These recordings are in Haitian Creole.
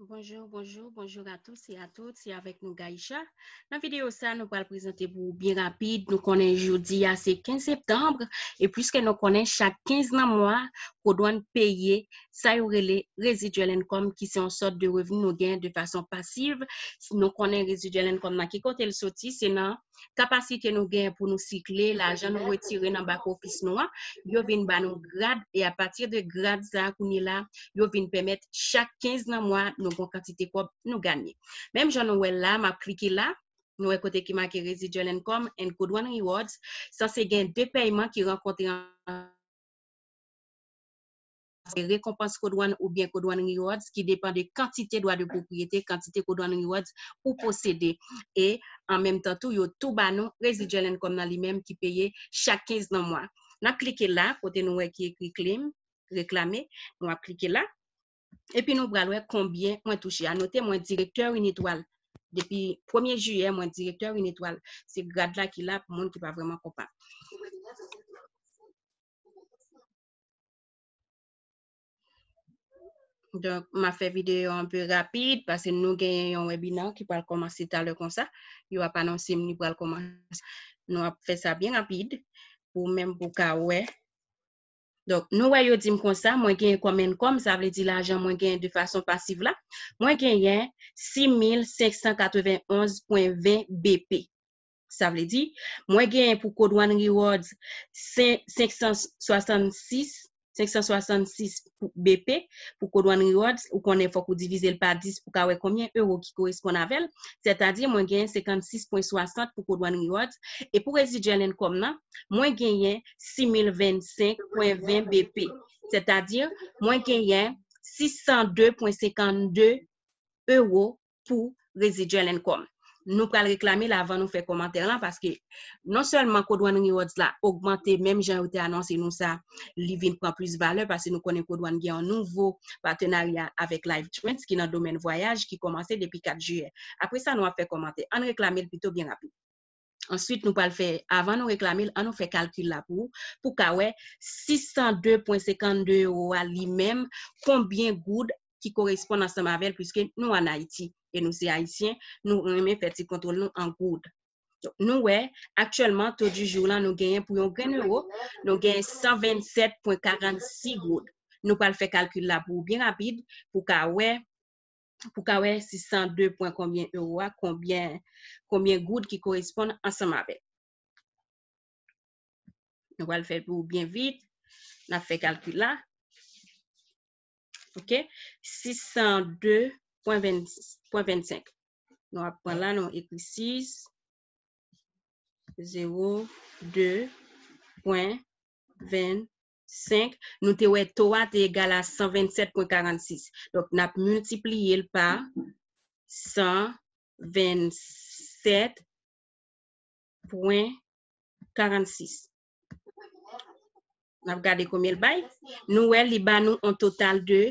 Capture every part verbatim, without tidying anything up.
Bonjou, bonjou, bonjou a tous e a tout. Se avèk nou Gaïcha. Nan videyo sa, nou pral prezante pou ou byen rapid. Nou konnen jodi a se kenz septanm, e piske nou konnen chak kenz nan mwa, kodwann peye sa yo rele residual income, ki se yon sòt de revni nou gen de fason pasiv. Nou konnen residual income nan ki kote l soti, se nan kapasite nou gen pou nou sikle, lajan nou retire nan back office nou an, yo vin ba nou grad, e apati de grad sa a, kounye la, yo vin pèmèt chak kenz nan mwa, nou gon kantite kòb nou ganye. Menm jan nou wè la, m ap klike la, nou wè kote ki make residual income and kodwann rewards, sanse gen de pèyman ki rankontre an se rekonpans kodwann oubyen kodwann rewards ki depann de kantite dwa de pwopriyete, kantite kodwann rewards ou posede. E an menm tan tou, yo tou ba nou residual income nan li menm ki peye chak kenz nan mwa. N ap klike la, kote nou wè ki ekri claim, reklame, nou ap klike la. Epi nou pral wè konbyen mwen touche. Anote, mwen direktè Unetwal. Depi premye jiyè, mwen direktè Unetwal. Se grad la ki la pou moun ki pa vrèman konprann. Donk, m ap fè videyo an pe rapid, paske nou genyen yon webina ki pral kòmanse talè konsa. Yo ap anonse m li pral kòmanse. Nou ap fè sa byen rapid, pou menm pou ka wè. Donk, nou wè yo di m konsa, mwen genyen kòm income, sa vle di lajan mwen genyen de fason pasiv la. Mwen genyen sis mil senk san katrevenn onz pwen ven B P. Sa vle di, mwen genyen pou kodwann rewards sen-, senk san swasannsis, senk san swasannsis pou B P, pou kodwann rewards, ou konnen fòk ou divize l pa dis pou ka wè konbyen ewo ki koresponn avè l. Sètadi, mwen genyen senkannsis pwen swasant pou kodwann rewards. E pou residual income nan, mwen genyen sis mil vennsenk pwen ven B P. Sètadi, mwen genyen sis san de pwen senkannde ewo pou residual income. Nou pral reklame l avan nou fè kòmantè lan, paske non sèlman kodwann rewards la ogmante, menm jan yo te anonse nou sa, li vin pran plis valè, paske nou konnen kodwann gen yon nouvo patenarya avèk Life Trends ki nan domèn vwayaj, ki kòmanse depi kat jiyè. Apre sa, nou ap fè kòmantè. Ann reklame l pito byen rapid. Answit, nou pral fè, avan nou reklame l, ann nou fè kalkil la pou ou, pou ka wè sis san de pwen senkannde ewo a li menm, konbyen goud ki koresponn ansanm avè l, piske nou ann Ayiti e nou se Ayisyen, nou renmen fè ti kontwòl nou an goud. Donk, nou wè, aktyèlman, to di jou lan nou genyen pou yon grenn ewo, nou genyen san vennsèt pwen karannsis goud. Nou pral fè kalkil la pou ou byen rapid, pou ka wè, pou ka wè sis san de pwen konbyen ewo a, konbyen, konbyen goud ki koresponn ansanm avè l. Nou pral fè l pou ou byen vit. N ap fè kalkil la. Ok? Sis san de pwen vennsenk. Nou ap pran la, nou ekri sis, zewo de pwen vennsenk. Nou te wè to a te egal a san vennsèt pwen karannsis. Donk, n ap miltipliye l pa san vennsèt pwen karannsis. N ap gade konbyen l bay. Nou wè li ba nou yon total de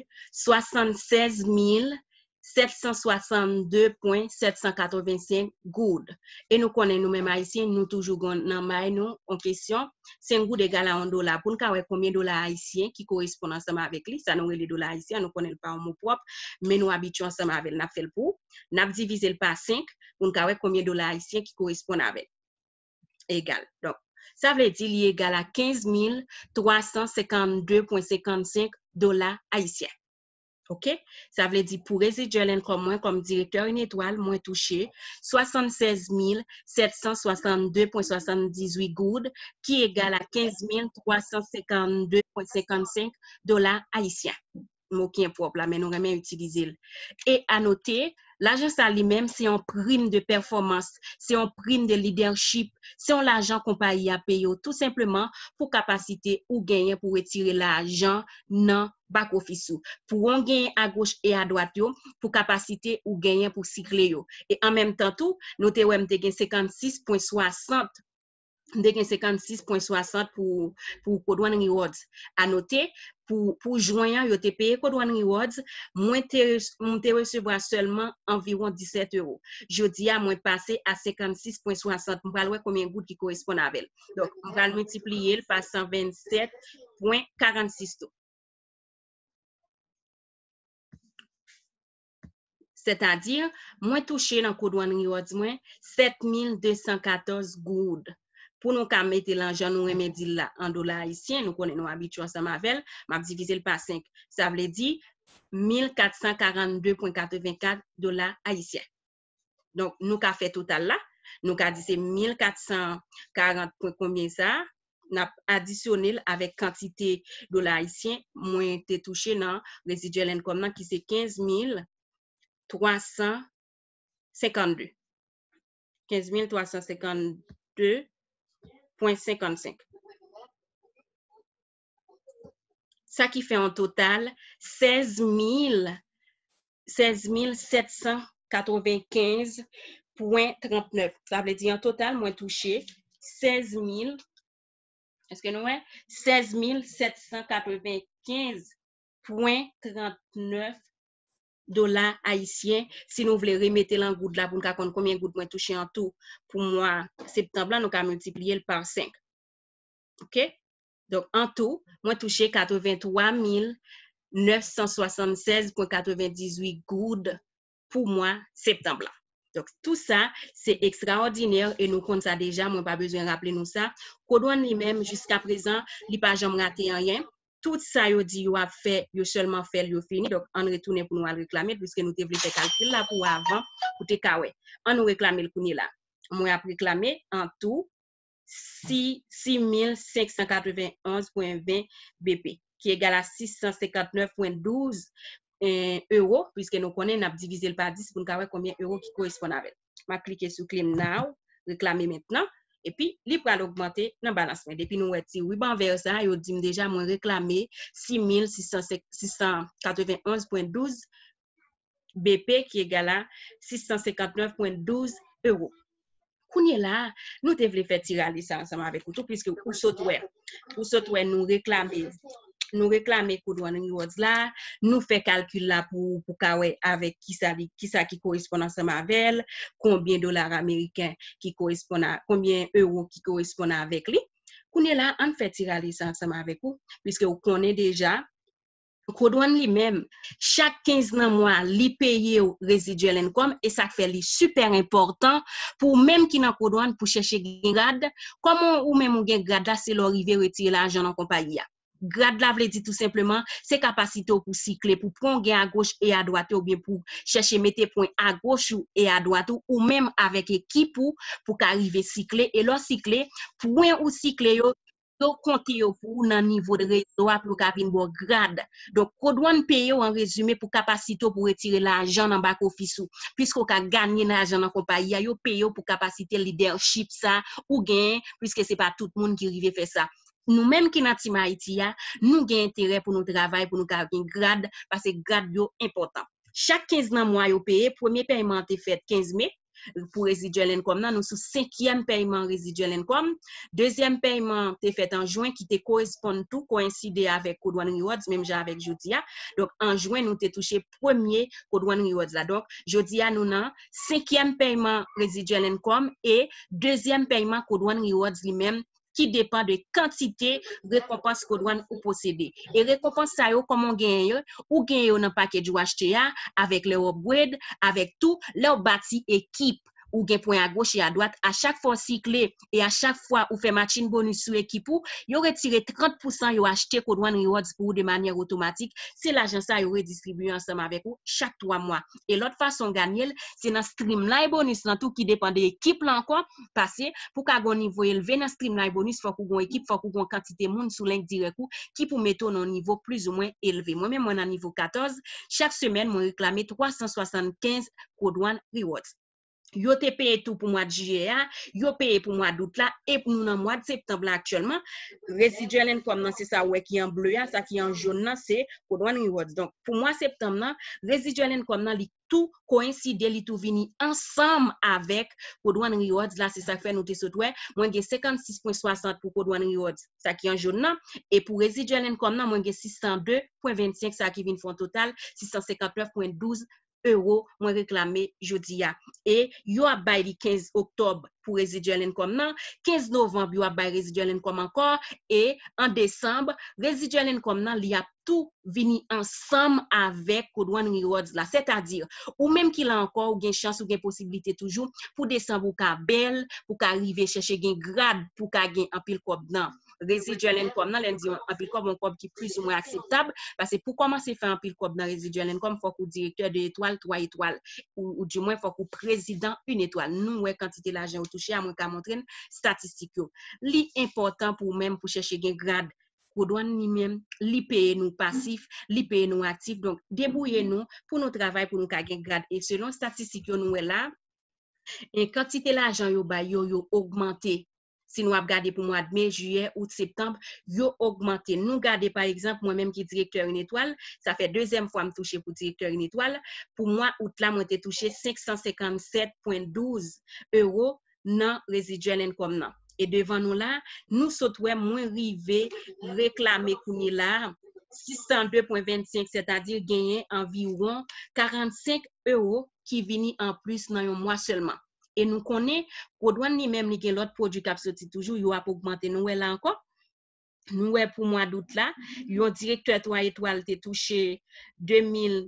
swasannsèz mil sèt san swasannde pwen sèt san katrevensenk goud. E nou konnen nou menm Ayisyen, nou toujou gon nan may nou yon kesyon, senk goud egal a yon dola. Pou n ka wè konbyen dola ayisyen ki koresponn ansanm avèk li, sa nou rele dola ayisyen, nou konnen l pa yon mo pwòp, men nou abitye ansanm avè l, n ap fè l pou ou. N ap divize l pa senk pou n ka wè konbyen dola ayisyen ki koresponn avè l. Egal. Donk, sa vle di li egal a kenz mil twa san senkannde pwen senkannsenk dola ayisyen. Ok? Sa vle di pou residual income mwen kòm direktè Unetwal, mwen touche swasannsèz mil sèt san swasannde pwen swasanndizuit goud, ki egal a kenz mil twa san senkannde pwen senkannsenk dola ayisyen. Mo ki enpwòp la, men nou renmen itilize l. E anote, lajan sa li menm, se yon prim de pèfòmans, se yon prim de lidèchip, se yon lajan konpayi a peye w tou senpleman pou kapasite ou genyen pou retire lajan nan back office ou. Pou w genyen agoch e adwat yo, pou kapasite ou genyen pou sikle yo. E an menm tan tou, nou te wè m te gen senkannsis pwen swasant, m te gen senkannsis pwen swasant pou, pou kodwann rewards. Anote, pou, pou jen an, yo te peye kodwann rewards, mwen te, m te resevwa sèlman anviwon disèt ewo. Jodi a, mwen pase a senkannsis pwen swasant. M pral wè konbyen goud ki koresponn avè l. Donk, m pral miltipliye l pa san vennsèt pwen karannsis tou. Sètadi, mwen touche nan Code One Rewards mwen sèt mil de san katòz goud. Pou nou ka mete l an jan nou renmen di l la, an dola ayisyen, nou konnen nou abitye ansanm avè l, m ap divize l pa senk. Sa vle di mil kat san karannde pwen katrevenkat dola ayisyen. Donk, nou ka fè total la, nou ka di se mil kat san karant pwen konbyen sa, n ap adisyone l avèk kantite dola ayisyen mwen te touche nan residual income nan, ki se kenz mil twa san senkannde. Kenz mil twa san senkannde pwen senkannsenk. Sa ki fè an total sèz mil, sèz mil sèt san katrevenkenz pwen trannèf. Sa vle di an total, mwen touche sèz mil, èske nou wè? Sèz mil sèt san katrevenkenz pwen trannèf dola ayisyen. Si nou vle remete l an goud la pou n ka konn konbyen goud mwen touche an tou pou mwa septanm lan, nou ka miltipliye l pa senk. Oke? Donk, an tou, mwen touche katrevenntwa mil nèf san swasannsèz pwen katrevendizuit goud pou mwa septanm lan. Donk, tou sa, se ekstraòdinè e nou konn sa deja, mwen pa bezwen raple nou sa. Code One li menm, jiska prezan, li pa janm rate anyen. Tout sa yo di yo ap fè, yo sèlman fè l, yo fini. Donk, ann retounen pou nou al reklame l, piske nou te vle fè kalkil la pou avan, pou te ka wè. Ann nou reklame l kounye la. Mwen ap reklame an tou si, sis mil senk san katrevenonz pwen ven B P, ki egal a sis san senkantnèf pwen douz, eh, ewo, piske nou konnen n ap divize l pa dis pou n ka wè konbyen ewo ki koresponn avè l. M ap klike sou Claim Now, reklame mentnan, epi li pral ogmante nan balans mwen. Depi nou wè ti riban vè sa, yo di m deja mwen reklame sis mil sis san, sis san katrevenonz pwen douz B P, ki egal a sis san senkantnèf pwen douz ewo. Kounye la, nou te vle fè ti rale sa ansanm avèk ou tou, piske ou sot wè, ou sot wè nou reklame, nou reklame Code One Rewards la, nou fè kalkil la pou, pou ka wè avèk kisa li, kisa ki koresponn ansanm avè l, konbyen dola ameriken ki koresponn a, konbyen ewo ki koresponn avèk li. Kounye la, ann fè ti rale sa ansanm avèk ou, piske ou konnen deja, Code One li menm, chak kenz nan mwa, li peye w residual income, e sa k fè li sipè enpòtan pou ou menm ki nan Code One pou chèche gen grad. Kòman ou menm ou gen grad la, se lè w rive retire lajan nan konpayi a. Grad la vle di tou senpleman, se kapasite w pou sikle, pou pran w gen agoch e adwat oubyen pou chèche mete pwen agoch ou e adwat ou, ou menm avèk ekip ou, pou ka rive sikle. E lè w sikle, pwen ou sikle yo, yo konte yo pou ou nan nivo de rezo a pou yo ka vin ba w grad. Donk, Code One peye w an rezime pou kapasite w pou retire lajan nan back office ou. Piske w ka ganye lajan nan konpayi a, yo peye w pou kapasite leadership sa ou genyen, piske se pa tout moun ki rive fè sa. Nou menm ki nan Team Haïti a, nou gen enterè pou nou travay, pou nou ka gen grad, paske grad yo enpòtan. Chak kenz nan mwa yo peye, premye pèyman an te fèt kenz me, pou residual income nan, nou sou senkyèm pèyman residual income. Dezyèm pèyman te fèt an jen, ki te koresponn tou, koyenside avèk Code One Rewards, menm jan avèk jodi a. Donk, an jen, nou te touche premye Code One Rewards la. Donk, jodi a, nou nan senkyèm pèyman residual income e dezyèm pèyman Code One Rewards li menm, ki depann de kantite rekonpans Code One ou posede. E rekonpans sa yo, kòman w genyen yo? Ou genyen yo nan package ou achte a, avèk lè w upgrade, avèk tou lè w bati ekip. Ou gen pwen agoch e adwat, a chak fwa w sikle e a chak fwa ou fè matching bonus sou ekip ou, yo retire trant pousan yo achte Code One Rewards pou ou de manyè otomatik. Se lajan sa yo redistribiye ansanm avèk ou chak twa mwa. E lòt fason w ganye l, se nan streamline bonus lan tou ki depann de ekip la ankò, paske pou ka gon nivo elve nan streamline bonus, fòk ou gon ekip, fòk ou gon kantite moun sou link dirèk ou ki pou mete w nan nivo plizoumwen elve. Mwen menm, mwen nan nivo katòz, chak semèn, mwen reklame twa san swasannkenz Code One Rewards. Yo te peye tou pou mwa jiyè a, yo peye pou mwa dout la, e nou nan mwa septanm la aktyèlman. Residual income nan, se sa ou wè ki an ble a, sa ki an jòn nan, se Code One Rewards. Donk, pou mwa septanm nan, residual income nan, li tou koyenside, li tou vini ansanm avèk Code One Rewards la, se sa k fè nou te sot wè, mwen gen senkannsis pwen swasant pou Code One Rewards, sa ki an jòn nan, e pou residual income nan, mwen gen sis san de pwen vennsenk, sa ki vin fè yon total sis san senkantnèf pwen douz ewo mwen reklame jodi a. E yo ap bay li kenz oktòb pou residual income nan, kenz novanm yo ap bay residual income ankò, e an desanm, residual income nan li ap tou vini ansanm avèk Codouane Rewards la. Sètadi, ou menm ki la ankò, ou gen chans, ou gen posiblite toujou pou desanm ou ka bèl, pou ka rive chèche gen grad, pou ka gen anpil kòb nan residual income nan, lè n di anpil kòb, yon kòb ki plizoumwen akseptab, paske pou kòmanse fè anpil kòb nan residual income, fòk ou direktè de etwal, twa etwal, ou, ou dimwen fòk ou prezidan une etwal. Nou wè kantite lajan ou touche a, mwen ka montre n statistik yo. Li enpòtan pou ou menm pou chèche gen grad. Codouane li menm, li peye nou pasif, li peye nou aktif. Donk, debouye nou pou nou travay, pou nou ka gen grad. E selon statistik yo nou wè la, e kantite lajan yo bay yo, yo ogmante. Si nou ap gade pou mwa de me, jiyè, out, septanm, yo ogmante. Nou gade, pa egzanp, mwen menm ki direktè Une Étoile, sa fè dezyèm fwa m touche pou direktè Une Étoile. Pou mwa out la, mwen te touche senk san senkannsèt pwen douz ewo nan residual income nan. E devan nou la, nou sot wè mwen rive reklame kounye la sis san de pwen vennsenk, sètadi genyen anviwon karannsenk ewo ki vini anplis nan yon mwa sèlman. E nou konnen, Codouane li menm, li gen lòt pwodui k ap soti toujou, yo ap ogmante. Nou wè la ankò, nou wè pou mwa dout la, yon direktè twa etwal te touche de mil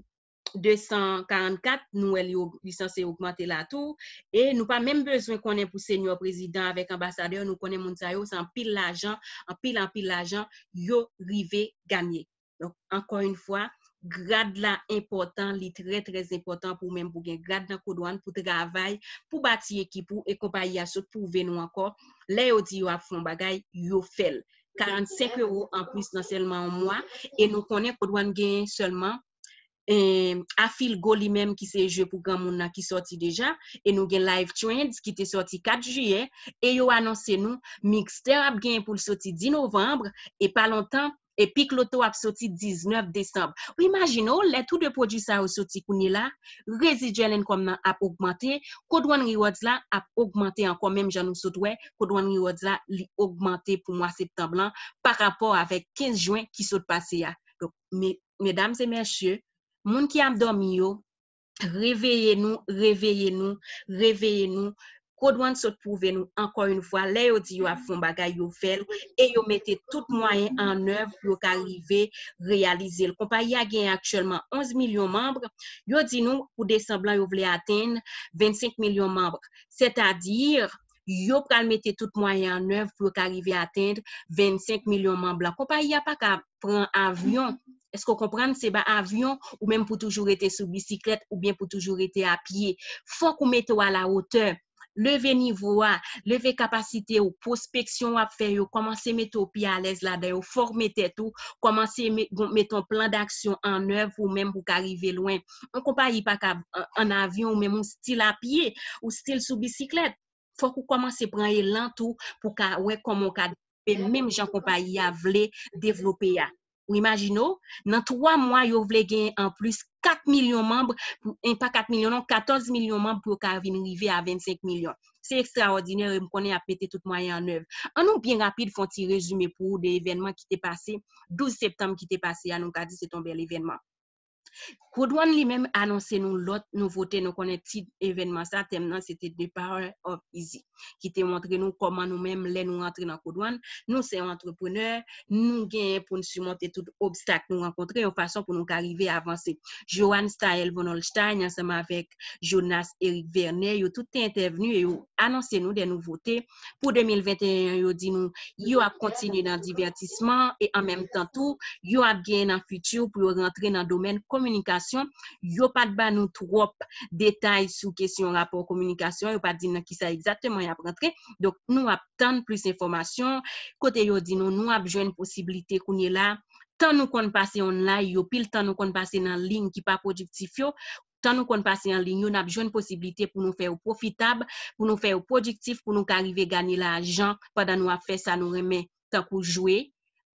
de san karannkat, nou wè li, og- li sanse ogmante la tou. E nou pa menm bezwen konnen pou senyò prezidan avèk anbasadè, nou konnen moun sa yo, se anpil lajan, anpil, anpil lajan, yo rive ganye. Donk, ankò yon fwa, grad la enpòtan, li trè, trè enpòtan pou ou menm pou gen grad nan Codouane, pou travay, pou bati ekip ou, e konpayi a sot pwouve nou ankò, lè yo di yo ap fè yon bagay, yo fè l. Karannsenk ewo anplis nan sèlman yon mwa, e nou konnen Codouane genyen sèlman, eh, Afilgo li menm ki se jwe pou granmoun nan ki sòti deja, e nou gen Live Trends ki te sòti kat jiyè, e yo anonse nou Mixtaire ap genyen pou l soti dis novanm, e pa lontan, e Pic Loto ap soti diznèf desanm. Ou imajine w, lè tou de pwodui sa yo soti kounye la, residual income nan ap ogmante, Codouane Rewards la ap ogmante ankò, menm jan nou sot wè, Codouane Rewards la, li ogmante pou mwa septanm lan, pa rapò avèk kenz jen ki sot pase a. Donk, me- medam e mesye, moun ki ap dòmi yo, reveye nou, reveye nou, reveye nou. Codouane sot pwouve nou ankò yon fwa, lè yo di yo ap fè yon bagay, yo fè l, e yo mete tout mwayen an èv pou yo ka rive reyalize l. Konpayi a genyen aktyèlman onz milyon manm. Yo di nou, pou desanm lan, yo vle atenn vennsenk milyon manm. Sètadi, yo pral mete tout mwayen an èv pou yo ka rive atenn vennsenk milyon manm lan. Konpayi a pa ka pran avyon. Èske w konprann? Se pa avyon ou menm pou toujou rete sou bisiklèt oubyen pou toujou rete a pye. Fòk ou mete w a la wotè. Leve nivo a, leve kapasite w, pwospeksyon w ap fè yo, kòmanse mete w pi alèz ladan yo, fòme tèt ou, kòmanse me- gon- mete yon plan d'aksyon an èv ou menm pou w ka rive lwen. Yon konpayi pa ka an- an avyon ou menm ou still a pye, ou still sou bisiklèt. Fòk ou kòmanse pran elan tou pou w ka wè kòman w ka devlope menm jan konpayi a vle devlope a. Ou imajine w, nan twa mwa, yo vle gen anplis kat milyon manm, pou- e pa kat milyon non, katòz milyon manm pou yo ka vin rive a vennsenk milyon. Se ekstraòdinè e m konnen y ap mete tout mwayen an èv. An nou byen rapid fè yon ti rezime pou ou de evènman ki te pase douz septanm ki te pase a, nou ka di se te yon bèl evènman. Codouane li menm anonse nou lòt nouvote, nou konnen tit evènman sa, tèm nan se te The Power of Easy, ki te montre nou kòman nou menm, lè nou rantre nan Codouane, nou se yon antreprenè, nou genyen pou n simonte tout obstak nou rankontre, yon fason pou nou ka rive avanse. Johann Staël von Holstein, ansanm avèk Jonas Eric Vernet, yo tout te entèvni e yo anonse nou de nouvote. Pou de mil venteyen an, yo di nou, yo ap kontinye nan divètisman e an menm tan tou, yo ap genyen nan fiti pou yo rantre nan domèn kominikasyon. Yo pa t ba nou twòp detay sou kesyon rapò kominikasyon, yo pa t di n nan kisa egzakteman y ap rantre. Donk, nou ap tann plis enfòmasyon, kote yo di nou, nou ap jwenn posiblite kounye la, tan nou konn pase online yo, pil tan nou konn pase nan liy ki pa pwodiktif yo, tan nou konn pase an liy yo, n ap jwenn posiblite pou nou fè yo pwofitab, pou nou fè yo pwodiktif, pou nou ka rive ganye lajan pandan nou ap fè sa nou renmen, tankou jwe,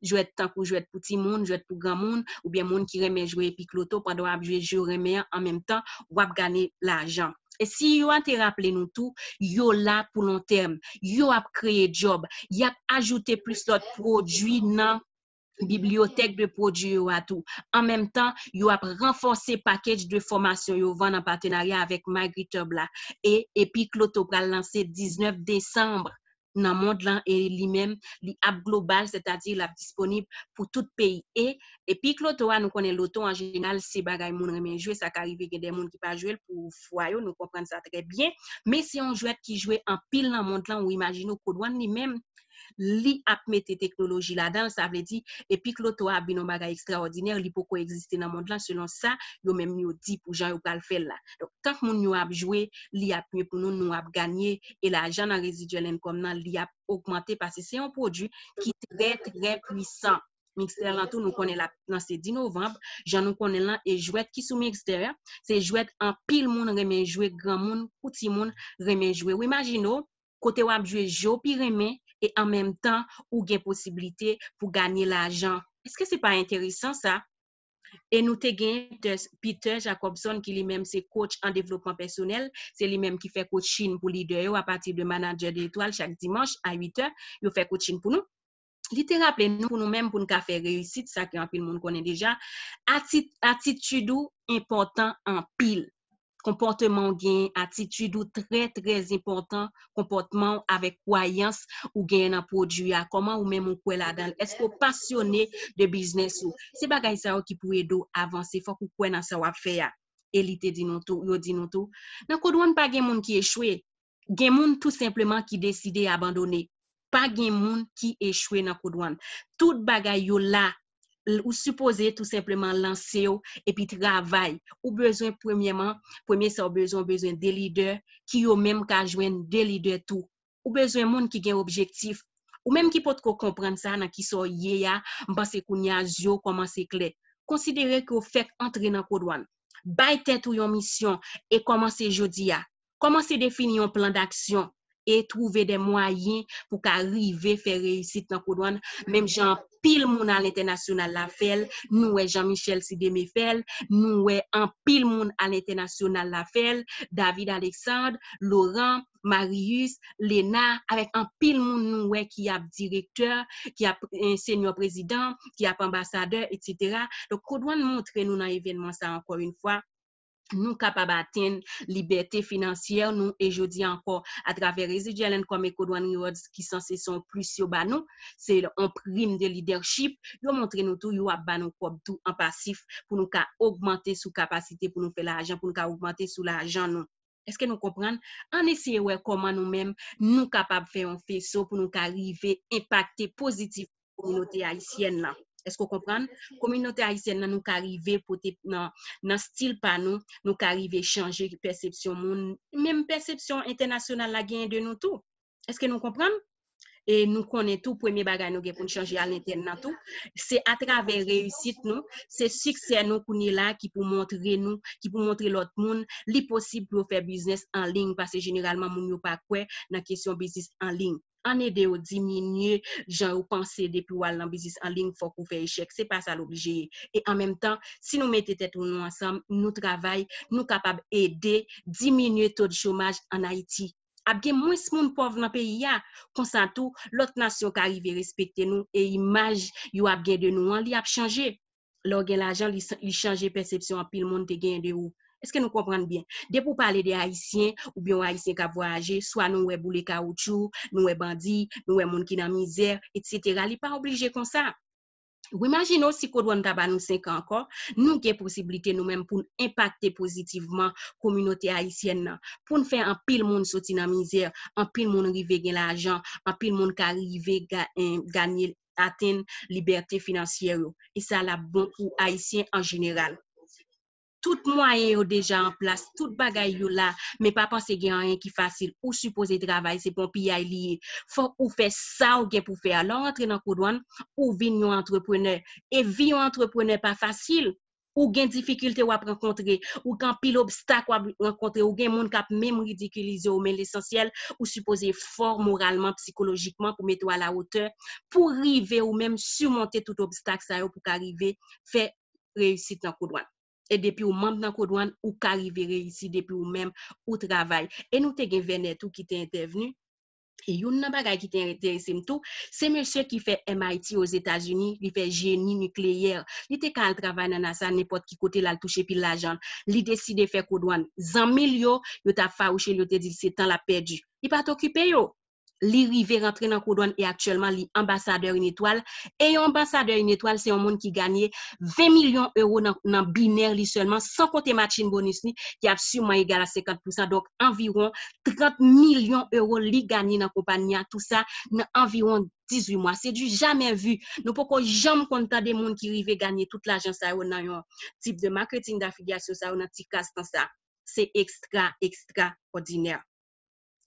jwèt tankou jwèt pou timoun, jwèt pou granmoun, oubyen moun ki renmen jwe epi loto, pandan w ap jwe je w renmen an, an menm tan, w ap ganye lajan. E si yo an te raple nou tou, yo la pou lontèm, yo ap kreye djòb, y ap ajoute plis lòt pwodui nan bibliyotèk de pwodui yo a tou. An menm tan, yo ap ranfòse package de fòmasyon yo vann an patenarya avèk My Guitar Bla. E Epic Lotto pral lanse diznèf desanm nan mond lan e li menm, li ap global, sètadi l ap disponib pou tout peyi. E Epic Lotto a, nou konnen loto an jeneral, se bagay moun renmen jwe, sa ka rive gen de moun ki pa jwe l pou fwa yo, nou konprann sa trè byen. Men se yon jwèt ki jwe anpil nan mond lan, ou imajine w, Code One li menm, li ap mete teknoloji ladan l, sa vle di, Epic Lotto a ap vin yon bagay ekstraòdinè, li poko egziste nan mond lan, selon sa yo menm yo di pou jan yo pral fè l la. Donk, tank moun yo ap jwe, li ap mye pou nou, nou ap ganye, e lajan nan residual income nan, li ap ogmante, paske se yon pwodui ki trè, trè pwisan. Mixtaire lan tou, nou konnen l ap lanse dis novanm, jan nou konnen l lan, e jwèt ki sou Mixtaire a, se jwèt anpil moun renmen jwe, granmoun kou timoun renmen jwe. Ou imajine w, kote w ap jwe je w pi renmen, e an menm tan, ou gen posiblite pou ganye lajan. Èske se pa enteresan sa? E nou te gen Peter, Peter Jacobson, ki li menm se coach an devlopman pèsonèl. Se li menm ki fè coaching pou lidè yo apati de Manager de Etwal chak dimanch a uit è. Yo fè coaching pou nou. Li te raple nou pou nou menm, pou n ka fè reyisit, sa ke anpil moun konnen deja, ati-, atitid ou enpòtan anpil. Konpòteman w genyen, atitid ou trè, trè enpòtan, konpòtman w avèk kwayans ou genyen nan pwodui a. Kòman ou menm ou kwè ladan l? Èske w pasyone de biznis ou? Se bagay sa yo ki pou ede w avanse. Fòk ou kwè nan sa w ap fè a. E li te di nou tou, yo di nou tou, nan Code One pa gen moun ki echwe. Gen moun tou senpleman ki deside abandone. Pa gen moun ki echwe nan Code One. Tout bagay yo la, l-, ou sipoze tou senpleman lanse w epi travay. Ou bezwen premyèman, premye sa w bezwen, ou bezwen de lidè ki yo menm ka jwenn de lidè tou. Ou bezwen moun ki gen objektif. Ou menm ki potko konprann sa nan kisa w ye a, m panse kounye a zye w kòmanse klè. Konsidere ke w fèk antre nan Code One. Bay tèt ou yon misyon e kòmanse jodi a. Kòmanse defini yon plan d'aksyon e twouve de mwayen pou ka rive fè reyisit nan Code One, menm jan anpil moun alentènasyonal la fè l, nou wè Jean Michel Sideme fè l, nou wè anpil moun alentènasyonal la fè l, David Alexandre, Laurent, Marius, Lena, avèk anpil moun nou wè ki ap direktè, ki ap, eh, senyò prezidan, ki ap anbasadè, etsetera. Donk, Code One montre nou nan evènman sa ankò yon fwa, nou kapab atenn libète finansyè nou, e jodi a ankò, atravè Residual Income e Code One Rewards ki sanse se yon plis yo ba nou, se yon prim de leadership, yo montre nou tou, yo ap ba nou kòb tou an pasif pou nou ka ogmante sou kapasite pou nou fè lajan, pou nou ka ogmante sou lajan nou. Èske nou konprann? Ann eseye wè kòman nou menm, nou kapab fè yon feso pou nou ka rive enpakte pozitif kominote ayisyèn nan. Èske w konprann? Kominote ayisyèn nan, nou ka rive pote nan, nan stil pa nou, nou ka rive chanje pèsepsyon moun, menm pèsepsyon entènasyonal la genyen de nou tou. Èske nou konprann? E nou konnen tou, premye bagay nou gen pou n chanje alentèn nan tou, se atravè reyisit nou, se siksè nou kounye la ki pou montre nou, ki pou montre lòt moun, li posib pou yo fè biznis an liy, paske jeneralman moun yo pa kwè nan kesyon biznis an liy. Ann ede yo diminye jan yo panse depi w al nan biznis an liy, fòk ou fè echèk. Se pa sa l oblije ye. E an menm tan, si nou mete tèt nou ansanm, nou travay, nou kapab ede diminye to de chomaj ann Ayiti. Ap gen mwens moun pòv nan peyi a. Konsa tou, lòt nasyon ka rive respekte nou e imaj yo ap gen de nou an, li ap chanje. Lè w gen lajan, li, li chanje pèsepsyon anpil moun te genyen de ou. Èske nou konprann byen? Depi w pale de Ayisyen, oubyen yon Ayisyen k ap vwayaje, swa nou wè boule kawoutchou, nou wè bandi, nou wè moun ki nan mizè, etsetera. Li pa oblije konsa. Ou imajine w si Code One ta ba nou senk an ankò, nou gen posiblite nou menm pou n enpakte pozitivman kominote ayisyèn nan, pou n fè anpil moun soti nan mizè, anpil moun rive gen lajan, anpil moun ka rive ga-, en, ganye, atenn libète finansyè yo. E sa l ap bon pou Ayisyen an jeneral. Tout mwayen yo deja an plas, tout bagay yo la, men pa panse gen anyen ki fasil. Ou sipoze travay, se pa yon piyay li ye. Fòk ou fè sa w gen pou fè a. Lè w rantre nan Code One, ou vin yon antreprenè. E vi yon antreprenè pa fasil. Ou gen difikilte w ap rankontre, ou gen anpil obstak w ap rankontre, ou gen moun k ap menm ridikilize w, men lesansyèl, ou sipoze fò moralman, sikolojikman pou mete w alawotè, pou rive ou menm simonte tout obstak sa yo pou ka rive fè reyisit nan Code One. E depi w manm nan Code One, ou ka rive reyisi depi ou menm ou travay. E nou te gen Vènè tou ki te entèvni. E youn nan bagay ki te enterese m tou, se mesye ki fè M I T Ozetazini, li fè jeni nikleyè. Li te ka al travay nan NASA nenpòt ki kote l al touche pil lajan. Li deside fè kodwàn. Zanmi l yo, yo t ap fawouche l, yo te di l se tan l ap pèdi. Li pa t okipe yo. Li rive rantre nan kodwàn e aktyèlman li anbasadè Inetwal. E yon anbasadè Inetwal, se yon moun ki ganye ven milyon ewo nan, nan binè li sèlman, san konte matching bonus li, ki ap siman egal a senkant pousan, donk anviwon trant milyon ewo li ganye nan konpayi a, tou sa nan anviwon dizuit mwa. Se du jamais vu. Nou poko janm konn tande moun ki rive ganye tout lajan sa yo nan yon tip de marketing d'affiliation sa yo nan ti kas tan sa. Se ekstra, ekstra òdinè.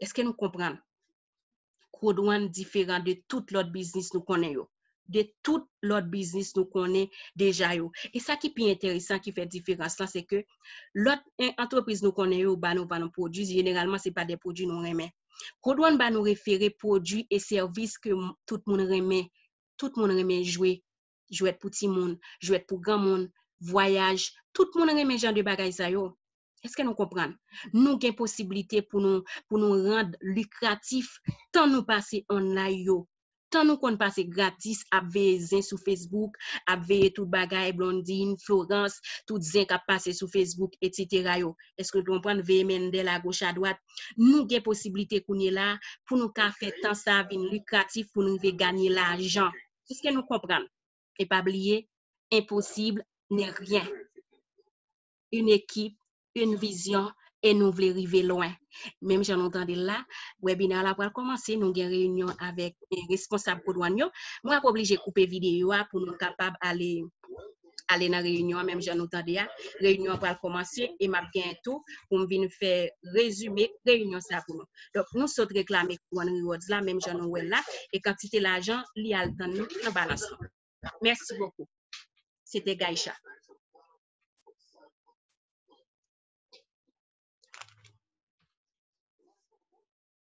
Èske nou konprann? Kodwàn diferan de tout lòt biznis nou konnen yo. De tout lòt biznis nou konnen deja yo. E sa ki pi enteresan ki fè diferans lan, se ke lòt eh, antrepriz nou konnen yo ba nou, ba nou pwodui, jeneralman se pa de pwodui nou renmen. Kodwàn ba nou refere pwodui e sèvis ke m- tout moun renmen. Tout moun renmen jwe. Jwèt pou timoun, jwèt pou granmoun, vwayaj. Tout moun renmen jan de bagay sa yo. Èske nou konprann? Nou gen posiblite pou nou, pou nou rann likratif tan nou pase online yo. Tan nou konn pase gratis ap veye zen sou Facebook, ap veye tout bagay Blondine, Florence, tout zen k ap pase sou Facebook, etsetera yo. Èske nou konprann? Veye mendel agoch adwat. Nou gen posiblite kounye la pou nou ka fè tan sa vin likratif pou nou rive ganye lajan. Èske nou konprann? E pa bliye, impossible n'est rien. Une équipe, une vision, e nou vle rive lwen. Menm jan nou tande l la, webinè la pral kòmanse, nou gen reyinyon avèk eh, responsab kodwàn yo. Mwen ap oblije koupe videyo a pou nou kapab ale ale nan reyinyon an, menm jan nou tande a. Reyinyon an pral kòmanse e m ap gen tou pou m vin fè rezime reyinyon sa pou nou. Donk, nou sot reklame Kodwàn Rewards la, menm jan nou wè l la, e kantite lajan li al tann nou nan balans lan. Mèsi bokou. Se te Gaïcha.